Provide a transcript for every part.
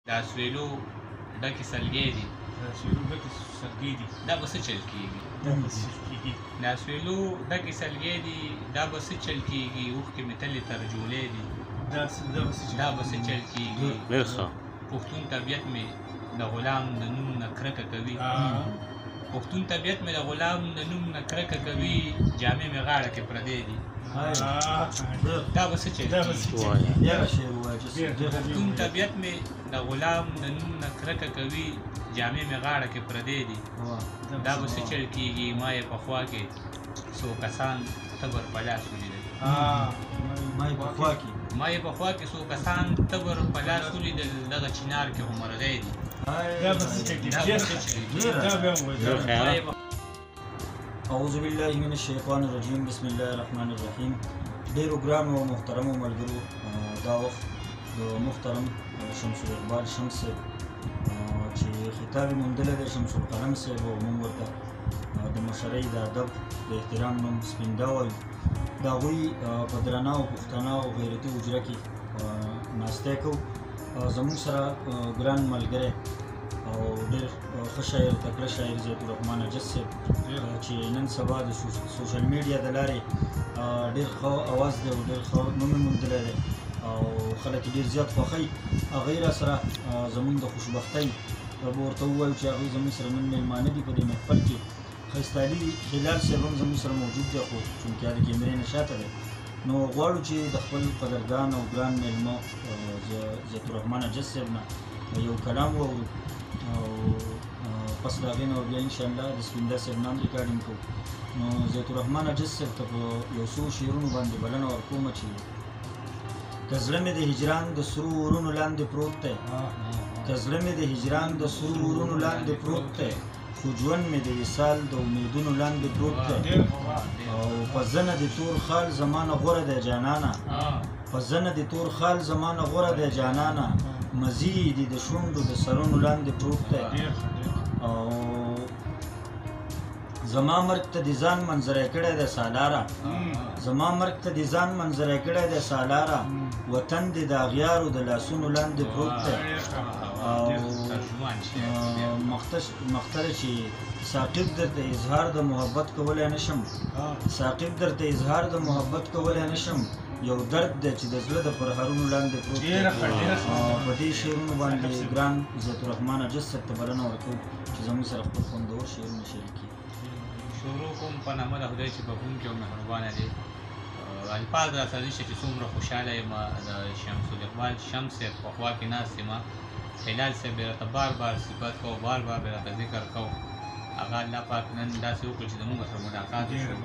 دا سویلو ډکې سلګۍ دي، دا به څه چل کېږي؟ دا سویلو ډکې سلګۍ دي، دا به څه چل کېږي؟ اوښکې مې تلې تر جولۍ دي، دا به څه چل کېږي؟ پښتون طبیعت مې د غلام د نوم نه کرکه کوي، پښتون طبیعت مې د غلام د نوم نه کرکه کوي، جامې مې غاړه کې پردی دي، دا به څه چل کېږي؟ پښتون طبیعت مې د غلام د نوم نه کرکه کوي، جامې مې غاړه کې پردی دي، دا به څه چل کېږي؟ ما یې په خوا کې څو کسان تبر په لاس ولیدل، ما یې په خوا کې څو کسان تبر په لاس ولیدل، دغه چنار کې خو مرغۍ دي، دا به څه چل کېږي؟ اعوذ بالله من الشیطان الرجیم، بسم الله الرحمن الرحیم. ډېرو ګرانو او محترمو ملګرو، دا وخت د محترم شمس الاقبال شمس صاحب چې خطاب یې موندلی دی، شمس القلم صاحب، او موږ ورته د مشرۍ د ادب د احترام نوم سپینده وایو، د هغوی په درنه او پښتانه او غیرتي حجره کې ناستی کوو. زموږ سره ګران ملګری او ډېر ښه شاعر، تکړه شاعر زیت الرحمن عاجز صاحب چې نن سبا د سوشل میډیا د لارې ډېر ښه اواز دی او ډېر ښه نوم یې موندلی دی او خلک یې ډېر زیات خوښوي، هغوی را سره زموږ د خوشبختۍ به ورته ووایو چې هغوی زموږ سره نن مېلمانه دي په دې محفل کې. ښایسته علي خلال صاحب هم زموږ سره موجود دی، خو چونکې د کیمرې نه شاته دی، نو غواړو چې د خپل قدردان او ګران مېلمه زیت الرحمن عاجز صاحب نه یو کلام واورو او پس د هغې نه بیا انشاءالله د سپینده صاحب نام ریکارډینګ کوو. نو زیت الرحمن عاجز صاحب ته په یو څو شعرونو باندې بلنه ورکوم چې که زړه مې د هجران د سرو اورونو لاندې پروت دی، که زړه مې د هجران د سرو اورونو لاندې پروت دی، خو ژوند مې د وصال د امیدونو لاندې پروت دی، او په زنه د تور خال زمانه غوره دی جانانه، په زنه د تور خال زمانه غوره دی جانانه، مزي دي د شونډو د سرونو لاندې پروت دی، او زما مرګ ته د ځان منظری کړی دی سالاره، زما مرګ ته د ځان منظری کړی دی سالاره، وطن دې د اغیارو د لاسونو لاندې پروت دی. او مختر چې ثاقب درته اظهار د محبت کولی نشم، ثاقب درته اظهار د محبت کولی نشم، یو درد دی چې د زړه د پرهرونو لاندې پروت دی. په دې شعرونو باندې ګران عزت الرحمن عاجز صاحب ته بلنه ورکوو چې زموږ سره خپل خوندور شعرونه شریک کړي. شروع کوم په نامه د خدای چې بخښونکی او مهربانه دی. الفاظ راسره نشته چې څومره خوشحاله یم د شمس الاقبال شمس صاحب په خوا کې ناست یم. هلال صاحب یې راته بار بار صفت کوو، بار بار یې راته ذکر کوو. هغه الله پاک نن داسې وکړ چې زموږ سره ملاقات وشو،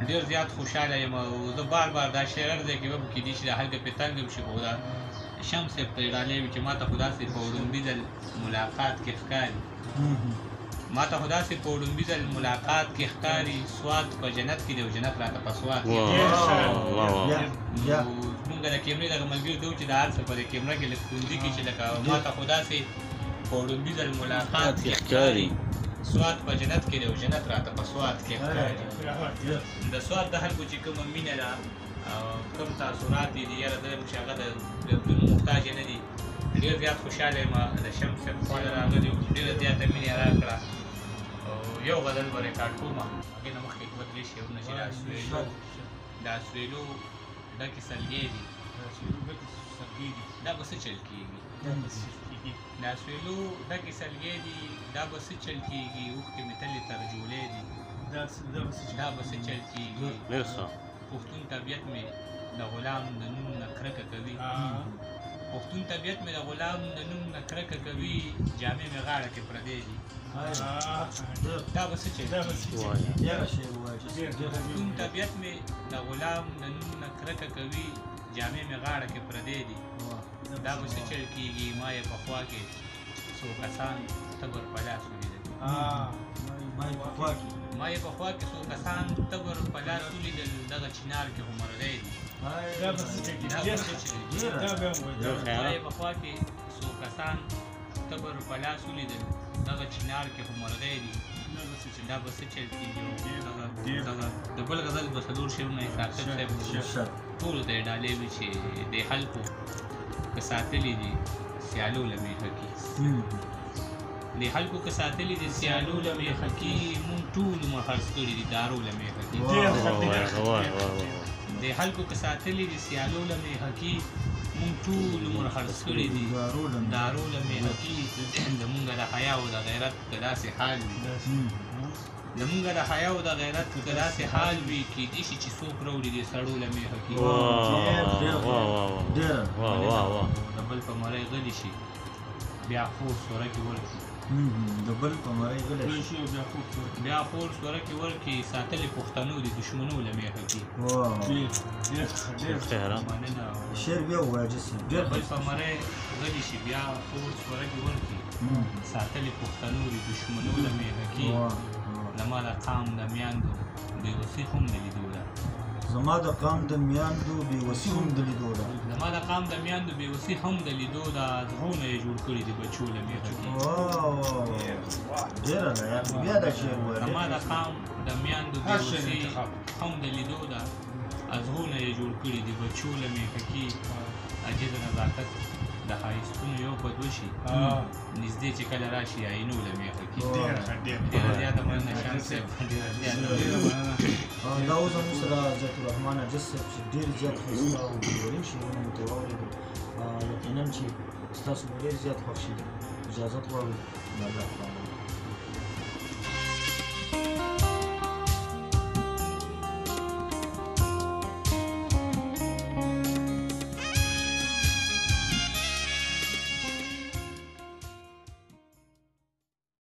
ډېر زیات خوشحاله یم. او زه بار بار دا شعر هر ځای کې به کېدی چې د هلکه پې تنګ هم شي، خو دا شمس صاحب ته یې ډالۍ وي چې ما ته خو داسې په وړومبي ځل ملاقات کې ښکاري، ما ته خو داسې په وړومبي ځل ملاقات کې ښکاري، سوات په جنت کې دی او جنت راته په سوات کې دی. زمونږ د کیمرې دغه ملګري ته چې د هر څه په دې کیمره کې لږ خوندي کړي چې لکه ما ته خو داسې په وړومبي ځل ملاقات کې ښکاري، سوات په جنت کې دی او جنت راته په سوات کې ښکاري. د سوات د خلکو چې کومه مینه ده او کوم تاثرات دي، یاره زه چې هغه د لفظونو محتاج نه دي. ډېر زیات خوشحاله یم د شمس صاحب خوا له راغلي وو، ډېره زیاته مینه یې راکړه. او یو غزل به ریکارډ کوم، هغې نه مخکې دوه درې شعرونه چې دا سویلو ډکې سلګۍ دي، دا به څه چل کېږي؟ دا سویلو ډکې سلګۍ دي، دا به څه چل کېږي؟ اوښکې مې تلې تر جولۍ دي، دا به څه چل کېږي؟ پښتون طبیعت مې د غلام د نوم نه کرکه کوي، پښتون طبیعت مې د غلام د نوم نه کرکه کوي، جامې مې غاړه کې پردی دي، دا به څه چل کېږي؟ پښتون طبیعت مې د غلام د نوم نه کرکه کوي، جامې مې غاړه کې پردی دي، دا به څه چل کېږي؟ ما یې په خوا کې څو کسان تبر په لاس ولیدل، ما یې په خوا کې څو کسان تبر په لاس ولیدل، دغه چنار کې خو مرغۍ دي، دا به څه چل کېږي؟ ما یې په خوا کې څو کسان تبر په لاس ولیدل، دغه چنار کې خو مرغۍ دي، دا به څه چل کېږي؟ د بل غزل به څلور شعرونه یې ثاقب صاحب ټولو ته یې ډالۍ وي چې د خلکو که ساتلي دي سیالو له میخه کي. د خلکو که ساتلي دي سیالو له میخه کي، مونږ ټول عمر خرڅ کړي دي دارو له میخه کي. د خلکو که ساتلي دي سیالو له میخه کي، مونږ ټول عمر خرڅ کړي دي دارو له میخه کي. زمونږ د حیا او د غیرت که داسې حال وي، زمونږ د حیا او د غیرت که داسې حال وي، کېدای شي چې څوک راوړي دې سړو له میخه کي. د بل په مرۍ غلي شي بیا خور سوره کې ورکړي، د بل په مرۍ غلی شي بیا خور سوره کې ورکړي، ساتلې پښتنو دي دښمنو له میخه کي. مننه. شعر بیا ووایه عاجز صاحب. ډېر بل په مرۍ غلي شي بیا خور سوره کې ورکړي، ساتلې پښتنو دي دښمنو له میخه کي. زما د قام د میاندو بېوسي هم د لیدو ده، زما د قام د میاندو بېوسي هم د لیدو ده، زما د قام د میاندو بېوسي هم د لیدو ده، زړونه یې جوړ کړي دي بچو له میخه کي. ډېره ده یار، بیا دا شعر ووایه. زما د قام د میاندو بېوسي هم د لیدو ده، ازغونه یې جوړ کړي دي بچو له میخه کي. عاجز نزاکت د ښایستونو یو په دوه شي، نږدې چې کله راشي عینو له میخه کي. ډېره زیاته مننه شمس صاحب، ډېره زیاته مننه. دا اوس زموږ سره حضرت الرحمن عاجز صاحب چې ډېر زیات ښایسته او ګلورین شعرونه مو ته واورېدل، یقینا چې ستاسو به ډېر زیات خوښ شي. اجازت غواړو، د الله په امان.